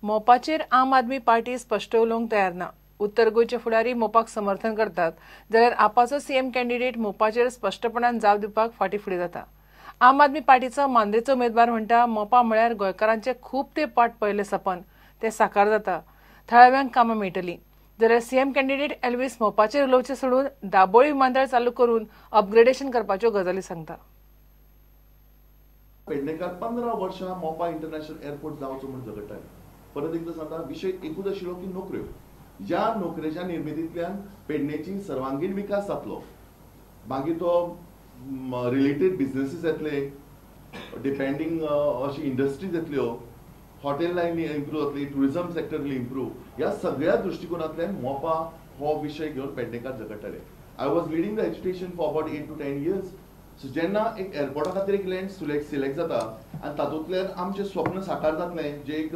मोपाचेर आम आदमी पार्टी स्पश्ट उलोवंक तयार ना. उत्तर गोंयचे फुडारी मोपाक समर्थन करतात जाल्यार आपाचो सीएम कॅन्डिडेट मोपाचेर स्पश्टपणान जाप दिवपाक फाटीं फुडें जाता. आम आदमी पार्टीचो मांद्रेचो उमेदवार म्हणटा मोपा म्हळ्यार गोंयकारांचे खूब ते पाट पळयल्लें सपन, तें साकार जाता, थळाव्यांक कामां मेळटलीं. जाल्यार सीएम कॅन्डिडेट एल्वीस मोपाचेर उलोवचें सोडून दाबोळी विमानतळ चालू करून अपग्रेडेशन करपाच्यो गजाली सांगता. पेडणेकार 15 वर्षां मोपा इंटरनॅशनल एअरपोर्ट जावचो म्हूण झगडटाले. परत एकदां सांगता, विशय एकूच आशिल्लो की नोकऱ्यो, ज्या नोकरेच्या निर्मितींतल्यान पेडणेची सर्वांगीण विकास जातलो, मागीर तो रिलेटेड बिजनेसीस येतले, डिपेंडींग अशी इंडस्ट्रीज येतल्यो, हॉटेल लायन इम्प्रूव जातली, टुरिझम सेक्टर इम्प्रूव, ह्या सगळ्या दृश्टिकोनांतल्यान मोपा हो विशय घेवन Pednekar झगडटाले. I was leading the agitation for about 8 to 10 years. So जेन्ना एक एअरपोर्टा खातीर एक लँड सिलेक्ट जाता आनी तातूंतल्यान आमचें स्वप्न साकार जातलें, जे एक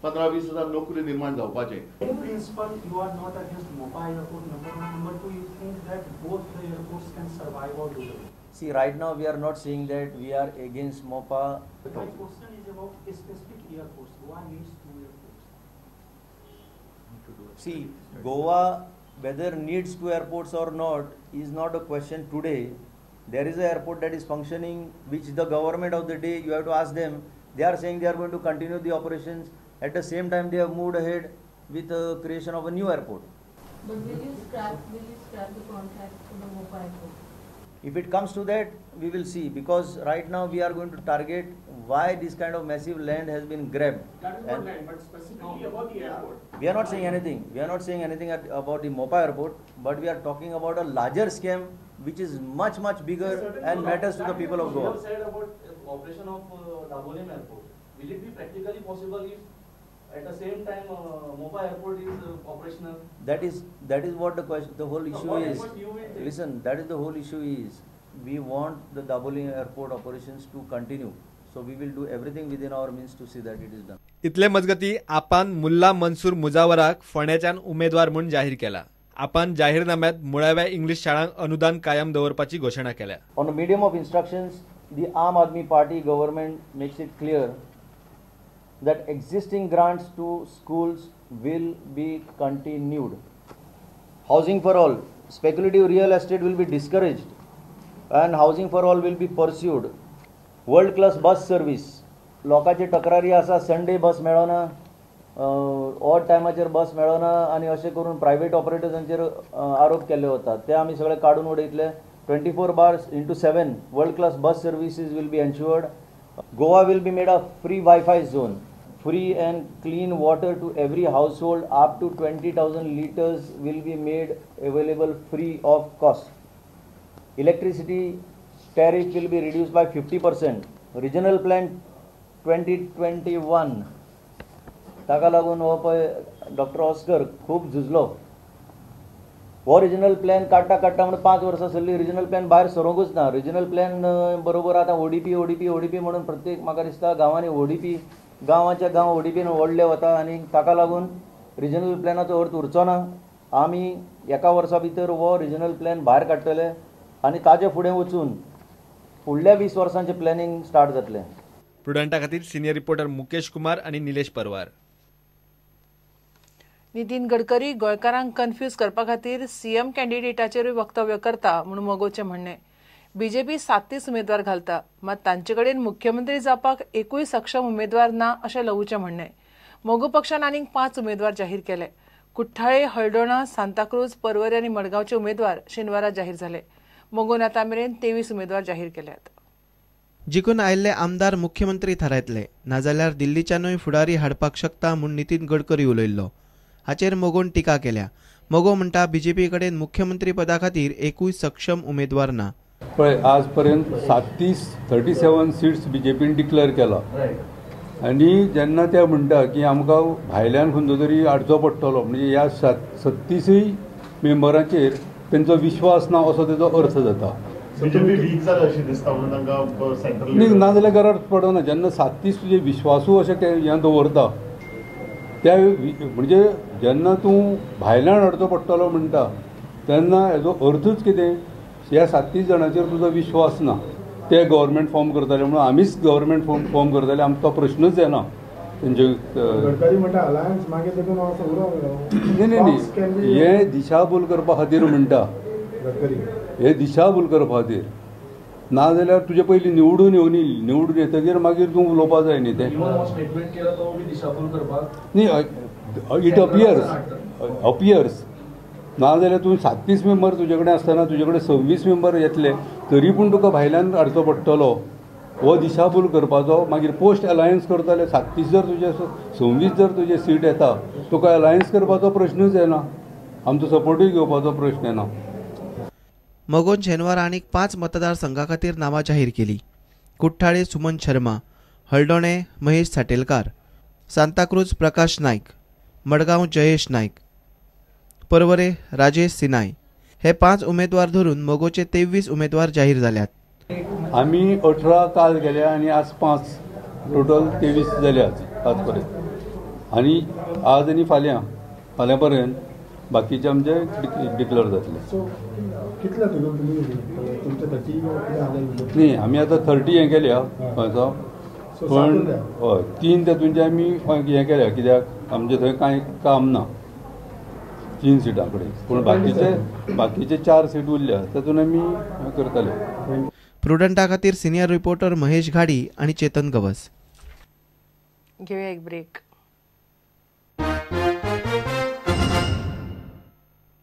15-20 हजार नोकरी निर्माण जावपाचें. In principle, you are not against Mopa airport, number one. Number two, you think that both the airports can survive or do well? See, right now we are not saying that we are against Mopa. My question is about specific airports. Goa needs 2 airports. See, Goa whether needs 2 airports or not is not a question today. There is an airport that is functioning, which the government of the day, you have to ask them. They are saying they are going to continue the operations. At the same time, they have moved ahead with the creation of a new airport. But will you scrap the contract for the Mopa airport? If it comes to that, we will see, because right now we are going to target why this kind of massive land has been grabbed. That is not land, but specifically about the airport. We are not saying anything. We are not saying anything about the Mopa airport, but we are talking about a larger scam which is much, much bigger and matters to the people of Goa. You have said about operation of Dabolim airport. Will it be practically possible if at the same time Mopa airport is operational? That is what the question, the whole issue is. Listen, that is the whole issue is, we want the Dabolim airport operations to continue. So we will do everything within our means to see that it is done. इतले मजगती आपान मुल्ला मंसूर मुजावराक फोंड्याच्यान उमेदवार म्हूण जाहीर केला. आपान जाहीरनाम्यात मुळाव्या English शाळांक अनुदान कायम दवरपाची घोशणा केल्या. On the medium of instructions, the Aam Aadmi Party government makes it clear that existing grants to schools will be continued. Housing for all, speculative real estate will be discouraged and housing for all will be pursued. World class bus service, लोकांची तक्रारी आसा, Sunday बस मेळना, odd टायमाचेर बस मेळना आनी अशें करून private ऑपरेटर्सांचेर आरोप केल्ले वतात, ते आमी सगळे काडून उडयतले. 24/7 world class bus services will be ensured. Goa will be made a free Wi-Fi zone, free and clean water to every household up to 20,000 liters will be made available free of cost. Electricity tariff will be reduced by 50%. Regional plan 2021 ताका लागून हो पळय doctor Oscar खूब झुजलो. हो regional plan काडटा काडटा म्हणून 5 वर्सां सरली, रिजनल प्लॅन भायर सरूंकूच ना. रिजनल प्लॅन बरोबर आतां ओडीपी ओडीपी ओडीपी म्हणून प्रत्येक म्हाका दिसता गांवांनी ओडीपी, गांवाच्या गांव ओडीपीन ओडले वता आनी ताका लागून रिजनल प्लॅनाचो अर्थ उरचो ना. आमी एका वर्सा भितर हो रिजनल प्लॅन भायर काडटले आनी ताजे फुडें वचून फुडल्या 20 वर्सांचें प्लॅनिंग स्टार्ट जातलें. प्रुडंटा खातीर सिनियर रिपोर्टर मुकेश कुमार आनी निलेश परवार. नितीन गडकरी गोंयकारांक कन्फ्यूज करपा खातीर सीएम कॅन्डिडेटाचेरूय वक्तव्य करता म्हणून मगोचें म्हणणें. बीजेपी 37 उमेदवार घालता, मात तांचे कडेन मुख्यमंत्री जावपाक एकूय सक्षम उमेदवार ना अशें लवूचें म्हणणें. मगो पक्षान आनीक 5 उमेदवार जाहीर केले. कुठ्ठाळे, हळदोणा, सांताक्रूज, पर्वरी आनी मडगांवचे उमेदवार शेनवारा जाहीर जाले. मगोन आतां मेरेन 23 उमेदवार जाहीर केल्यात. जिखून आयिल्ले आमदार मुख्यमंत्री थारायतले, नाजाल्यार दिल्लीच्यानूय फुडारी हाडपाक शकता म्हूण नितीन गडकरी उलयल्लो. हाचेर मगोन टिका केल्या. मगो म्हणटा बीजेपी कडेन मुख्यमंत्री पदा खातीर एकूय सक्षम उमेदवार ना. पळय, आज पर्यंत 37 सीट्स बीजेपीन डिक्लेअर केला आनी जेन्ना ते म्हणटा की आमकां भायल्यान खंयचो तरी हाडचो पडटलो, म्हणजे ह्या 37 मेंबरांचेर तेंचो विश्वास ना असो तेजो अर्थ जाता. नाजाल्यार गरज पडना. जेन्ना 37 तुजे विश्वासू अशें हें दवरता त्या म्हणजे जेन्ना तूं भायल्यान हाडचो पडटलो म्हणटा तेन्ना हेजो अर्थूच कितें, ह्या 37 जाणांचेर तुजो विश्वास ना. ते गव्हर्मेंट फॉर्म करताले म्हणून आमीच गव्हर्मेंट फॉर्म करताले, आमकां तो प्रश्नूच येना. तेंचे न्ही न्ही न्ही हें दिशाभूल करपा खातीर म्हणटा, हे दिशाभूल करपा खातीर. नाजाल्यार तुजे पयलीं निवडून येवनी, निवडून येतकीर मागीर तूं उलोवपा जाय न्ही तें. न्ही, it appears appears. नाजाल्यार तूं 37 मेंबर तुजे कडेन आसतना तुजे कडेन 26 मेंबर येतले तरी पूण तुका भायल्यान हाडचो पडटलो. हो दिशाभूल करपाचो. मागीर पोस्ट अलायन्स करतले 37 जर तुजे 26 जर तुजे सीट येता तुका अलायन्स करपाचो प्रश्नूच येना, आमचो सपोर्टूय घेवपाचो प्रश्न येना. मगोन शेनवारा आनीक 5 मतदारसंघा खातीर नांवां जाहीर केली. कुठ्ठाळे सुमन शर्मा, हळदोणे महेश साटेलकार, सांताक्रूज प्रकाश नायक, मडगांव जयेश नायक, पर्वरे राजेश सिनाय हे 5 उमेदवार धरून मगोचे 23 उमेदवार जाहीर जाल्यात. आमी 18 काल गेल्या आनी आज 5, टोटल 23 जाले आज आजपर्यंत. आनी आज आनी फाल्यां फाल्यां पर्यंत बाकीचे आमचे डिक्लेअर जातले. न्ही, आमी आतां 30 हें केल्या पण हय 3 तातूंचे आमी हें केल्या कित्याक आमचें थंय कांय काम ना 3 सिटां कडेन, पूण बाकीचे 4 सीट उरल्या तातूंत आमी करतले. प्रुडंटा खातीर सिनियर रिपोर्टर महेश घाडी आणि चेतन गवस. घेऊया एक ब्रेक.